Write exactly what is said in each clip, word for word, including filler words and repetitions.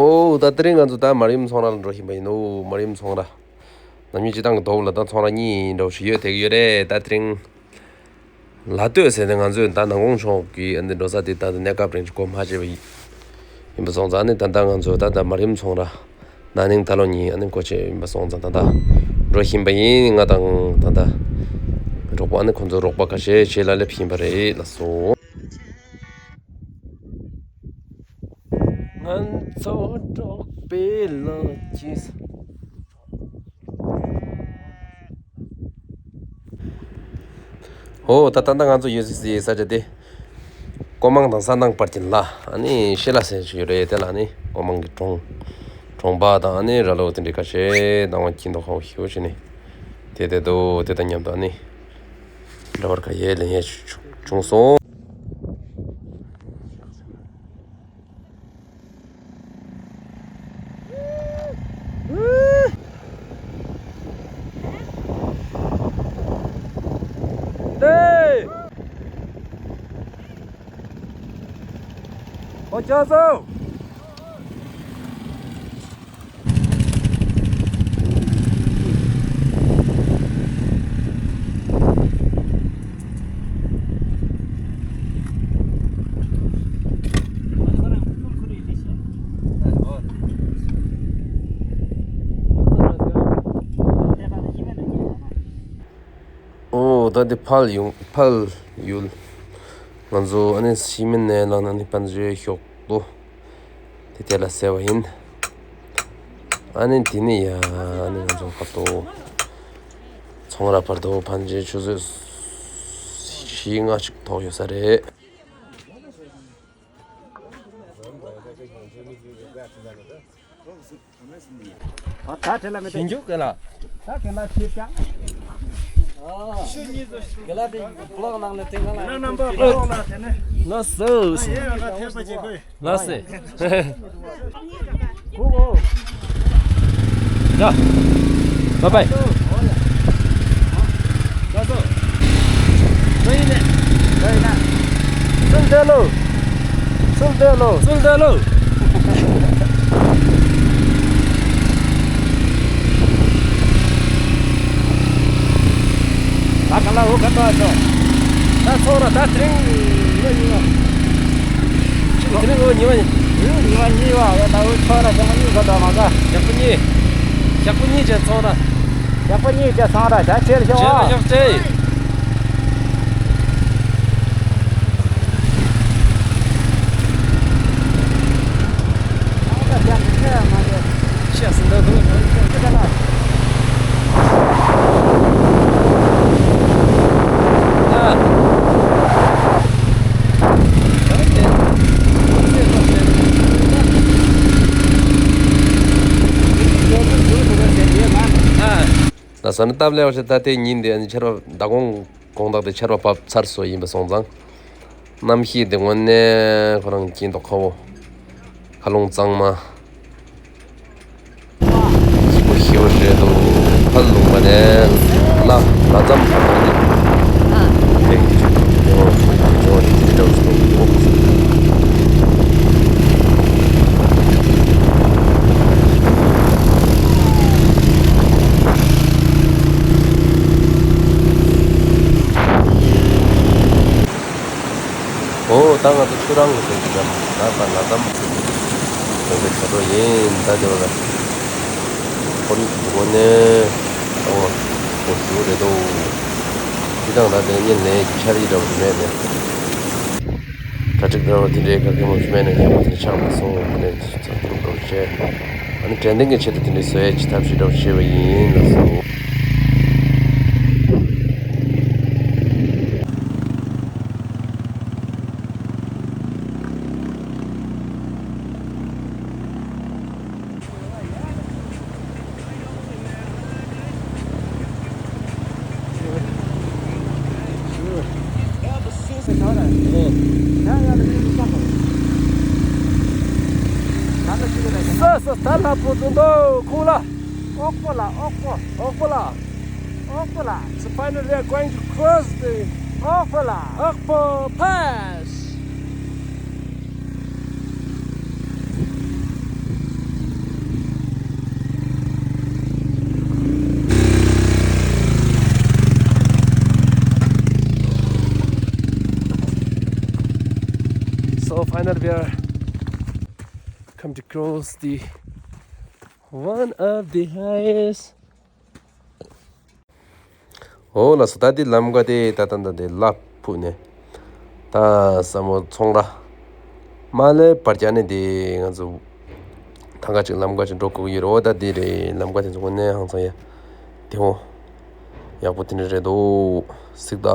ཨོ་ད་དེ་རིང་ང་ཚོ་ད་མར་ཡུམ་ཚོང་ར་ལ་འགྲོ་བཞིན་པ་ཡིན་ནོ། མར་ཡུམ་ཚོང་ར། ནམ་ཡིན་ཅི་དང་དོ་ལ་ད་ཚོང་ར་གཉིས་འགྲོ་བཞིན་ཡོད་དེ་ཡོད་རེད། ད་དེ་རིང་ལ་སྟོད་ཟེར་ནས་ང་ཚོས་ད་ནང་ཁོངས་ཕྱོགས་ཀྱི་ཨ་ནི་འགྲོ་ས་དེ་ད་གནས་སྐབས་རིང་ཅིག་གོ་མ་ཆོད་པ་ཡིན་པ་སོང་ཙང་ནི། ད་ད་ང་ཚོ་ད་ད་མར་ཡུམ་ཚོང་ར་ན་ནིང་ད་ལོ་གཉིས་ཨ་ནི་སྒོ་ཕྱེ་ཡིན་པ་སོང་ཙང་ད་ད་འགྲོ་བཞིན་པ་ཡིན། ང་དང་ད་ད་རོགས་པ་ཨ་ནི་ཁོང་ཚོ་རོགས་པ་ཁ་ཤས་ཆེད་ལ་སླེབས་བཞིན་པ་རེད་ལགས་སོ། ང་ཚོ་འབྲོག་པའི་ལོ་རྒྱུས། ཨོ་ད་ད་ད་ང་ཚོ་ཡོད་སའི་ས་ཆ་དེ་ཀོ་མང་དང་ས་ནང་བར་གྱི་ལ་ཨ་ནི་ཤེ་ལ་ཟེར་ཞིག་ཡོད་རེད། དེ་ལ་ཨ་ནི་ཀོ་མང་གི་གྲོང་གྲོང་པ་དང་ཨ་ནི་ར་ལོ་དེ་འདྲའི་ཁ་ཤས་དང་བ་ཀིན་ཏོ་ཁའོ་ཤིའོ་བྱས་ནས་དེ་དེ་དོ་དེ་དང་མཉམ་དུ་ཨ་ནི་འདྲ་བར་ཁ་ཡེ་ལེན་ཡེ་བྱུང་སོང་། ཨོ་ད་དེ་ཕལ་ཡུལ་ཕལ་ཡུལ། ང་ཚོ་ཨ་ནི་ཤི་མིན་ནས་ལ་ན་ནི་པན་ཇེ་ཤོག་ཏོ། དེ་དེ་ལ་ཟེར་བ་ཡིན། ཨ་ནི་དེ་ནི་ཡ་ཨ་ནི་ང་ཚོ་ཁ་ཏོ་ཚོང་ར་བར་དོ་པན་ཇེ་ཆུ་ཚོད་བཞི་ལྔ་ཅིག་ཐོག་ཡོད་ས་རེད། ད་དེ་ལ་མི་ཤིན་ཇུ་ག་ལ། ད་ག་ལ་ཁྱེར་ཀྱང་། ཤུ་གཉིས་ཚོ་ག་ལ་དེ་བློག་ནང་ལ་དེ་ག་ལ། རྣམ་པ་བློག་ལ་དེ་ནས། ལགས་སོ། ཡེ་ང་ཐེབས་པ་ཅིག་དགོས། ལགས་སེ། ཡ། བཱའི་བཱའི། ལགས་སོ། ཚུར་སྡོད་ལོ། ཚུར་སྡོད་ལོ། ཚུར་སྡོད་ལོ། ད་ག་ལ་འོ་ག་ཏོ་ཨ་ཏོ། ད་ཚོང་ར་ད་དེ་རིང་ལོ་ཉི་མ། དེ་རིང་ལོ་ཉི་མ་ཉི་མ། ཉི་མ་གཉིས་པ་ཡ། ད་འོ་ཚོང་ར་ཞག་མ་གཉིས་ག་ཏོ་མ་ག་ཞག་པོ་གཉིས། ཞག་པོ་གཉིས་ཅན་ཚོང་ར། ཞག་པོ་གཉིས་ཅན་ཚོང་ར་ཞག་ཆེ་ལ་ཞོག་ཆེ་ལ་ཨ། ཞོག་ཆེ། ད་སོ་ནི་སྟབས་ལེགས་པ་ཞིག་ད་ལྟའི་ཉིན་འདི་ཨ་ནི་ཆར་པ་མདང་དགོང་དག་འདི་ཆར་པ་བབས་ཚར་སོང་ཡིན་པ་སོང་ཙང་། གནམ་གཤིས་འདི་དངོས་གནས་ཁོ་རང་ཀིན་ཏོ་ཁའོ། མཁའ་རླུང་གཙང་མ། སྐྱིད་པོ་ཞེ་པོ་རེད་འདུག་ཕར་ལུང་པ་ནས་ལ་ལ་ཙམ་ཕར་ནི། ཨ། ལེགས་ཀྱི་ཆུ་ཡོང་ཡོང་རེད་འདྲ་བོ་ཞིག་འདུག་ཨོ་ད་ང་ཚོ་ཆུ་རང་གི་ཟེར་གྱི་འདྲ། ད་ད་ལ་ཙམ་ཟེར་གྱི་འདྲ་འགྲོ་ཡིན། ད་དེ་བ་ལ་ཁོར་ཡུག་གི་སྒོ་ནས་ཨོ་ཁོ་ཞུ་རེད་དོ། ཅི་དང་ད་དེ་ཉིན་ནས་ཆར་ཡི་འདྲ་བ་མེད་ནས། གྲ་སྒྲིག་འདྲ་བ་དེ་འདྲའི་ག་གེ་མང་པོ་མེད་ནས་ཉན་པ་དེ་ཆགས་མ་སོང་། དེ་ནས་ཚ་ཐུག་འདྲ་བ་བྱས། ཨ་ནི་དྲན་རྟེན་གྱི་ཆེད་དུ་དེ་འདྲའི་བཟོ་ཡས་ཀྱི་ཐབས་ཤེས་འདྲ་བ་བྱས་པ་ཡིན་ལགས་སོ། ས་ས་ད་ལྷ་པོ་ཚོ་འདུག་ཁོང་ལ། ཨོག་པོ་ལ་ཨོག་པོ། ཨོག་པོ་ལ། ཨོག་པོ་ལ། So finally we are going to cross the ཨོག་པོ་ལ། ཨོག་པོ་Pass. We are come to cross the one of the highest. འོ་ལགས་སོ། ད་འདི་ལམ་ཁ་དེ་ད་ད་ད་དེ་ལ་ཕུག་ནས་ད་ས་མོ་ཚོང་ར་མ་ལེ་བར་རྒྱག་ནས་དེ་ང་ཚོ་ཐང་ག་ཅིག་ལམ་ཁ་ཅིག་འགྲོ་དགོས་ཡོད་རེད། འོ་ད་དེ་རེད། ལམ་ཁ་དེ་ཚོ་ནས་ཧང་སང་ཡ་དེ་འོ་ཡག་པོ་དེ་འདྲ་རེད་འདུག་སྲིད་ད།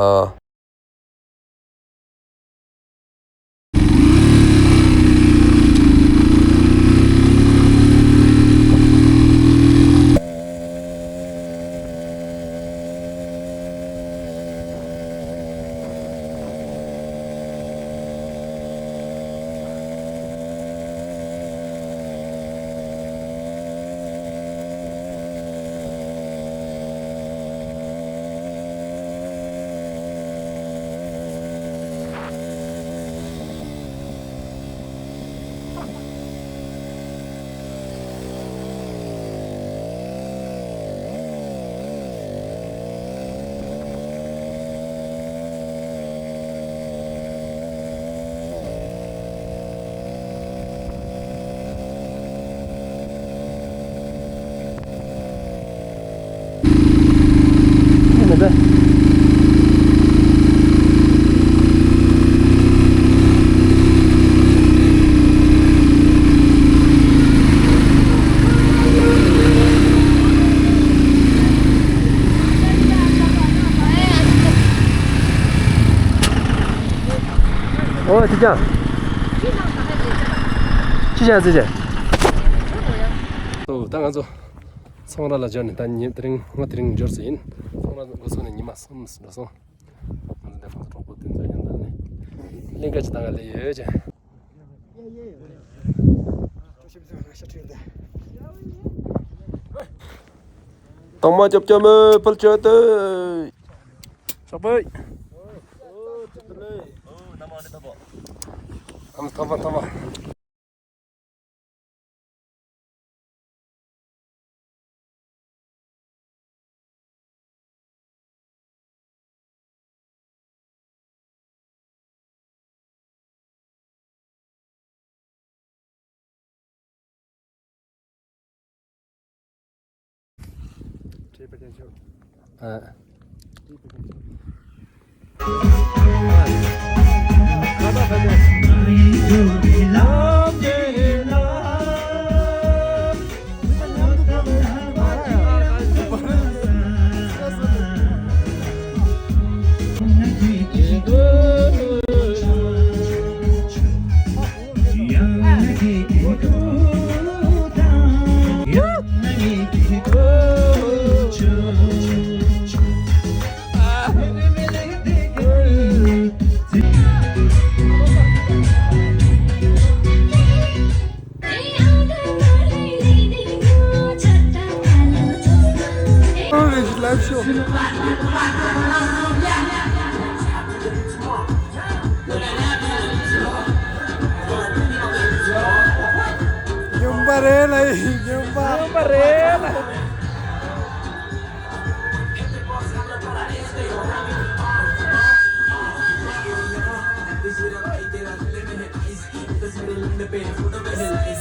ཨོ་ཅི་ཅང་། ཅི་ཅང་ཅི་ཅང་། ཨོ་ད་ང་ཚོ་ཚོང་ར་ལ་འབྱོར་ནས་ད་ཉིན་དེ་རིང་ང་དེ་རིང་འབྱོར་སོང་ཡིན། ཚོང་ར་འགོ་ཚུགས་ནས་ཉི་མ་གསུམ་འགྲོ་སོང་། ང་ཚོ་དེ་ཕར་གྲོགས་པོ་དེ་ཚོ་ཡང་ད་ནི་གླིང་ག་ཅིག་ད་ང་ལས་ཡོད་ཅེ། ཏོང་མ་ཅོབ་ཅོབ་མོ་ཕུལ་ཆོད་དེ། ཤོག་པོ། ཨམ་ཐོབ་པ་ཐོབ་པ། Live show. Nyumba re lai, nyumba. Nyumba re lai.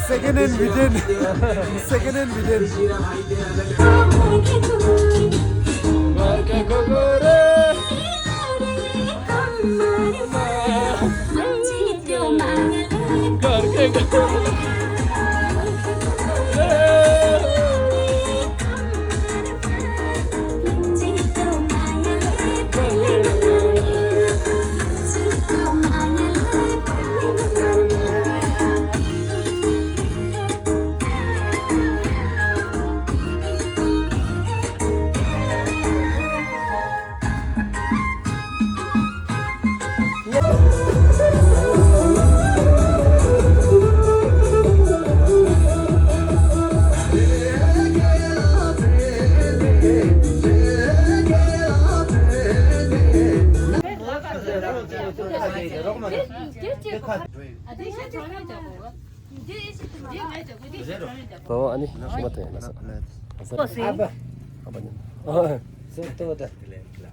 Second hand Viden. Second hand Viden. ᱛᱚ ᱟᱹᱱᱤ ᱥᱩᱢᱟᱹ ᱛᱟᱦᱮᱸ ᱠᱟᱱᱟ ᱥᱮ? ᱟᱵᱟ᱾ ᱟᱵᱟ ᱧᱮᱞ᱾ ᱥᱚᱛᱚ ᱫᱟ᱾ ᱛᱤᱞᱮ ᱠᱞᱟ᱾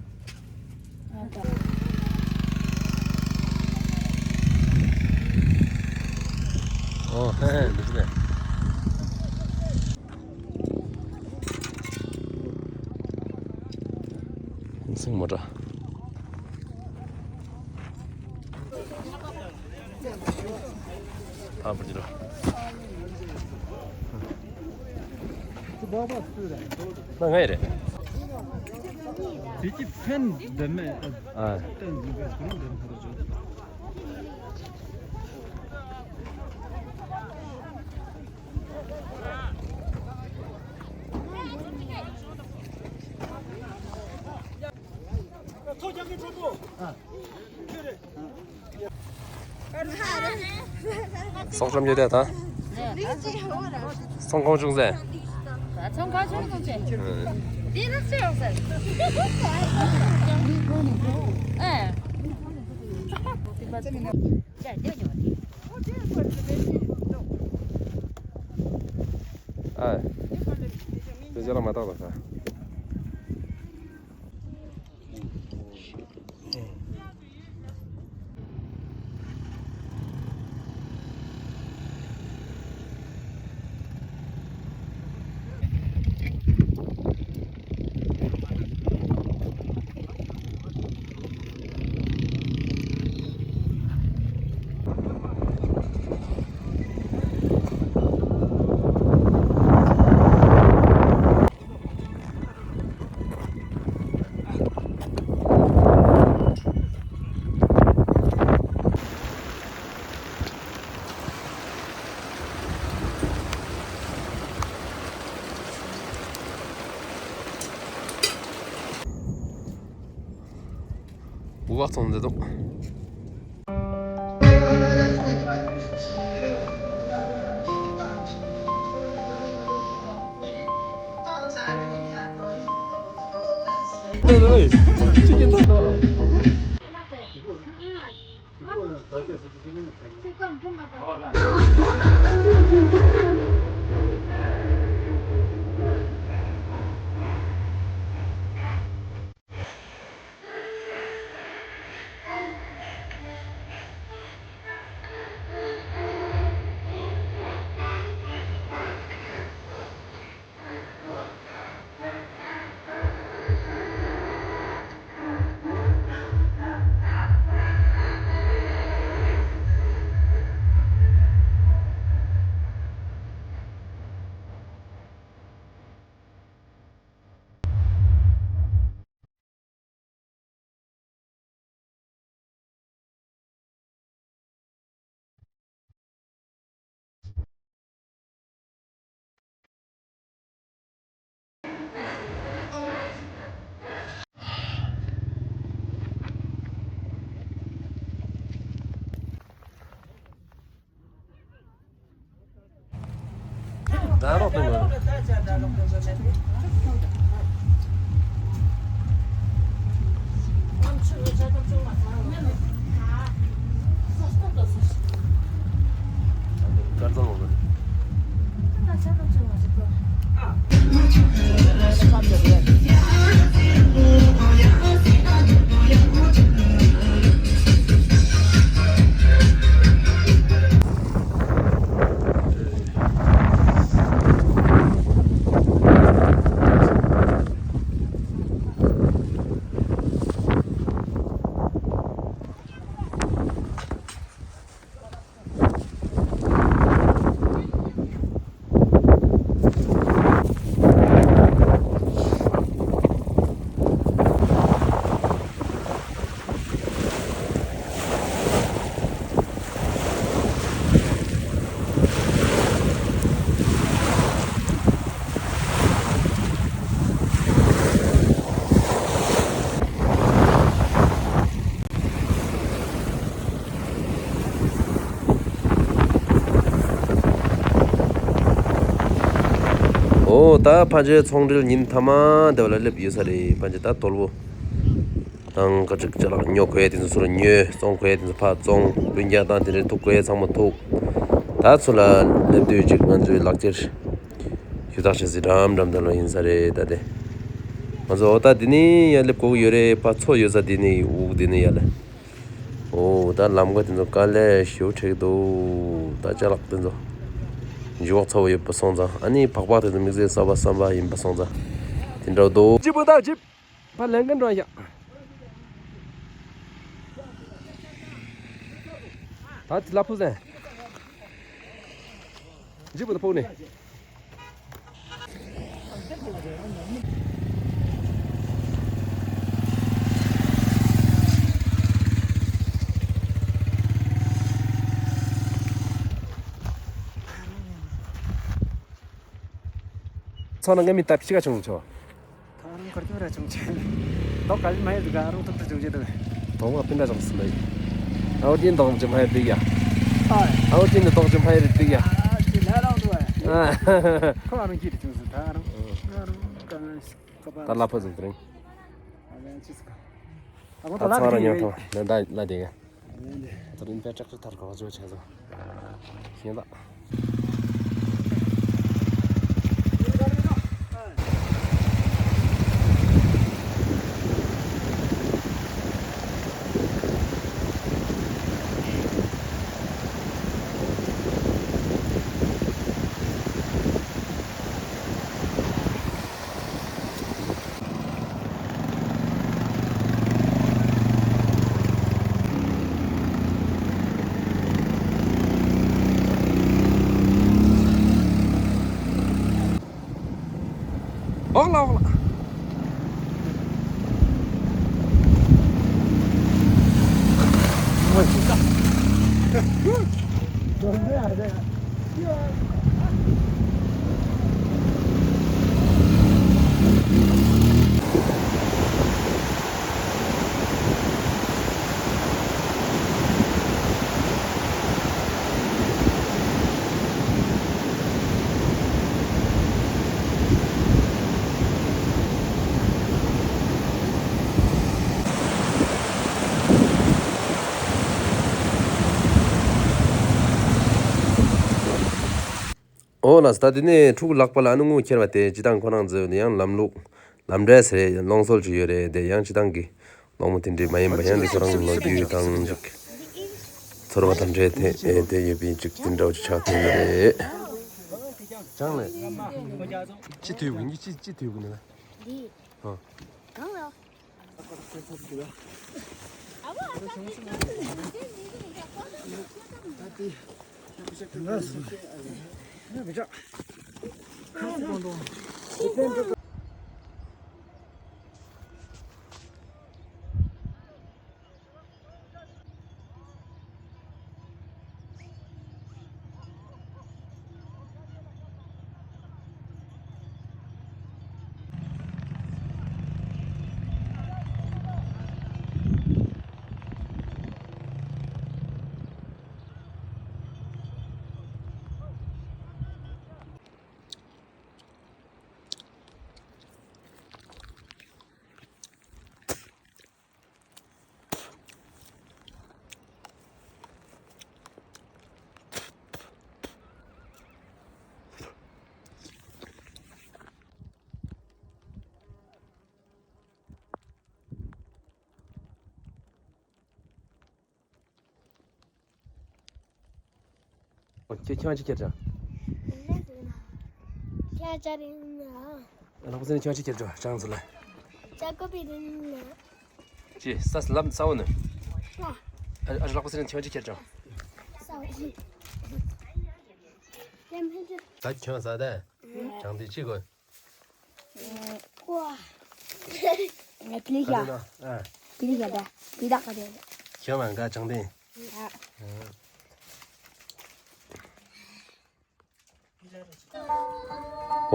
ཨོ་ཧེ་ཧེ་འདི་ཟེར། སེང་མོ་ཊ། ཨ་པར་ཅི་རོ། ང་ཡི་རེད། དེ་ཅི་ཕན་འདི་མེད། ཨ། ཏན་འདི་མེད་ཁོ་རང་འདི་མེད་ཁོ་རང་ཅོ། སོང་ཙམ་ཡོད་དེ་ད། སོང་གང་བྱུང་ཟེར། སོང་གང་བྱུང་ཟེར། འདི་ནི་ཅི་ཡོང་ཟེར། ཨེ། ཨ། དེ་ཅི་ལ་མ་བཏགས་པ་ས། འུ་བ་ཚོང་མཛད་དོ། འོ་ད་ཕལ་ཆེར་ཚོང་འབྲེལ་ཉིན་ཐ་མ་དེ་བ་ལ་སླེབས་ཡོད་ས་རེད། ཕལ་ཆེར་ད་དོལ་པོ་དང་ཁ་ཅིག་ཅ་ལག་ཉོ་དགོས་ཡ་དེ་ཚོ་ཚུར་ཉོས། བཙོང་དགོས་ཡ་དེ་ཚོ་ཕར་བཙོང་། སྤུན་ཀྱག་དང་དེ་འདྲའི་ཐུག་དགོས་ཡ་ཚང་མ་ཐུག། ད་ཚུར་ལ་སླེབས་དུས་ཅིག་ང་ཚོའི་ལག་ཁྱེར་ཞུ་དག་བྱེད་སའི་འགྲམ་འགྲམ་དེ་ལ་ཡིན་ས་རེད། ད་དེ་ང་ཚོ་འོ་ད་དེ་ནས་ཡར་སླེབས་དགོས་ཀྱི་ཡོད་རེད། ཕར་མཚོ་ཡོད་ས་དེ་ནས་འུག་དེ་ནས་ཡར་ལ། འོ་ད་ལམ་ཁ་དེ་ཚོ་དཀའ་ལས་ཞེ་པོ་འཕྲད་ཀྱི་འདུག། ད་ཅ་ལག་དེ་ཚོ་ འཇུག་ཚ་བོ་ཡོད་པ་སོང་ཙང་ཨ་ནི་བག་བག་དེ་ཚོ་དམིགས་བསལ་གསར་པ་གསར་པ་ཡིན་པ་སོང་ཙང་དེ་འདྲ་འདུག་ཇི་བོ་ད་ཇི་བ་ལེན་གིན་འགྲོ་ཡ། ད་ཅི་ལ་ཕུག་ཟེ། ཇི་བོ་ད་ཕུག་ནི། ཚོ་ན་ངའི་མི་ད་ཕྱི་ག་བྱུང་ཆོག་ད་རུང་གར་ཀྱོ་ར་བྱུང་ཆེ། ཏོག་ག་ལི་མ་ཡེ་དུ་ག་རུང་ཏོག་ཏོག་བྱུང་ཆེ་དུ། ཏོག་མ་པིན་ར་བྱུང་སི་ལེ། ཨའོ་ཏིན་ཏོག་ཅི་མ་ཡེ་དུ་ཡ། ཨའོ་ཏིན་ཏོག་ཅི་མ་ཡེ་དུ་ཡ། ཁོ་ཨ་རུང་ཀྱི་རི་བྱུང་སི་ད་རུང་ཨ་རུང་ག་ན་ཁོ་པ་ད་ལ་ཕོ་ཟིན་ཏྲིང་། ཨ་ལན་ཅི་སི་ཀ་ཨ་ད་ཚང་ར་ཉོ་ཐོང་ལན་ད་ལ་དེ་ག་ད་རིང་པའི་ཀྲག་ཀྲག་ཐར་གོ་ཇོ་ཆེ་ཟོ། ཤེས་ད། ཨོག་ལ་ཨོག་ལ། ཨོ་ལགས་སོ། ད་དེ་ནས་ཕྲུ་གུ་ལག་པ་ལ་ཨ་ནི་དངུལ་ཁྱེར་བ་དེ་སྤྱིར་བཏང་ཁོ་རང་ཚོ་ནི་ཡང་ལམ་ལུགས་ལམ་འབྲས་རེད། རླུང་སོལ་ཅིག་ཡོད་རེད། དེ་ཡང་སྤྱིར་བཏང་གི་གློག་མོ་དེ་འདྲ་མ་ཡིན་པ་ཡང་འདི་ཁོ་རང་ལོ་རྒྱུས་དང་ཅིག་ཚོར་བ་དང་འབྲེལ་ཏེ་ཨེ་དེ་ཡོད་པའི་ཅིག་དེ་འདྲ་བོ་ཅིག་ཆགས་ཐུབ་ཡོད་རེད། ཅང་ལེ། ཅི་ཐུབ་གི་ནི་ཅི་ཅི་ཐུབ་གི་ནི་ལ། འདི། ཨ། གང་ལ། ཁྱོད་ཁྱོད་ཅི་ཁྱེར་ཅང་། ཁྱོད་ཅི་རིང་ན། ལག་པ་སེར་ཁྱོད་ཅི་ཁྱེར་ཅང་ཅང་ཟེར་ལ། ཅ་ཀོ་པི་རིང་ན། ཅི་ས་ལམ་ས་འོ་ནི། ཨ་ཨ་ལག་པ་སེར་ཁྱོད་ཅི་ཁྱེར་ཅང་། ས་འོ་ནི། ད་ཁྱོད་ས་ད། ཅང་དེ་ཅི་གོ། ཀོ། ང་ཏི་ལི་ཡ། ཨ། ཏི་ལི་ཡ་ད། ཏི་ད་ཀ་དེ། ཁྱོད་མ་འགའ་ཅང་དེ། ཨ།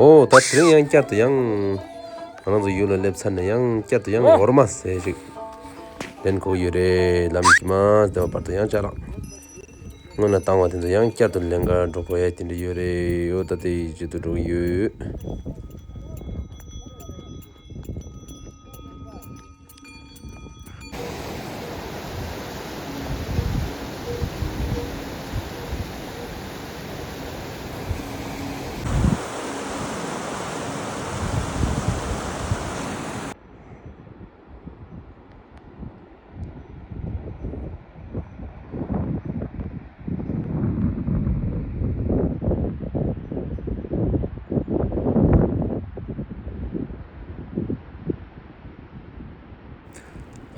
ཨོ་ད་དེ་རིང་ཡང་བསྐྱར་དུ་ཡང་ང་རང་ཚོ་ཡུལ་ལ་སླེབས་ཚར་ནས་ཡང་བསྐྱར་དུ་ཡང་འོ་ར་མ་ཟེར་ཞིག་ལེན་དགོས་ཡོད་རེད། ལམ་གྱི་མ་བདེ་བ་བར་དུ་ཡང་བཅར་རག་སྔོན་ལ་བཏང་བ་དེ་ཚོ་ཡང་བསྐྱར་དུ་ལེན་གར་འགྲོ་དགོས་ཡ་དེ་འདྲ་ཡོད་རེད། འོ་ད་དེ་ཡི་ཆེད་དུ་འགྲོ་གི་ཡོད།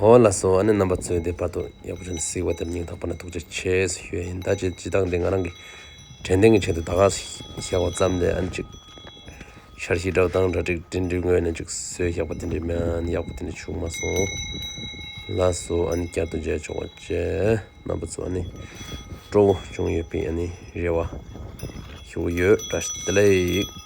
འོ་ལགས་སོ། ཨ་ནི་རྣམ་པ་ཚོས་དེ་བར་དུ་ཡག་པོ་བྱས་ནས་གཟིགས་པ་དེར་སྙིང་ཐག་པ་ནས་ཐུགས་རྗེ་ཆེ་ཞུ་ཡ་ཡིན། ད་ཅི་ཅི་དང་དེ་ང་རང་གི་དྲན་རྟེན་གྱི་ཆེད་དུ་ད་ག་བཞག་པ་ཙམ་ལས་ཨ་ནི་ཅིག་འཆར་གཞི་འདྲ་བོ་དང་གྲ་སྒྲིག་འདྲ་འདྲའི་ངོས་ནས་ཅིག་བཟོས་བཞག་པ་དེ་འདྲའི་མེན། ཡག་པོ་དེ་འདྲ་བྱུང་མ་སོང་། ལགས་སོ། ཨ་ནི་བསྐྱར་དུ་མཇལ་ཆོག་པ་བྱས། རྣམ་པ་ཚོ་ཨ་ནི་སྤྲོ་བོ་བྱུང་ཡོད་པའི་ཨ་ནི་རེ་བ་ཞུ་ཡོད། བཀྲ་ཤིས་བདེ་ལེགས།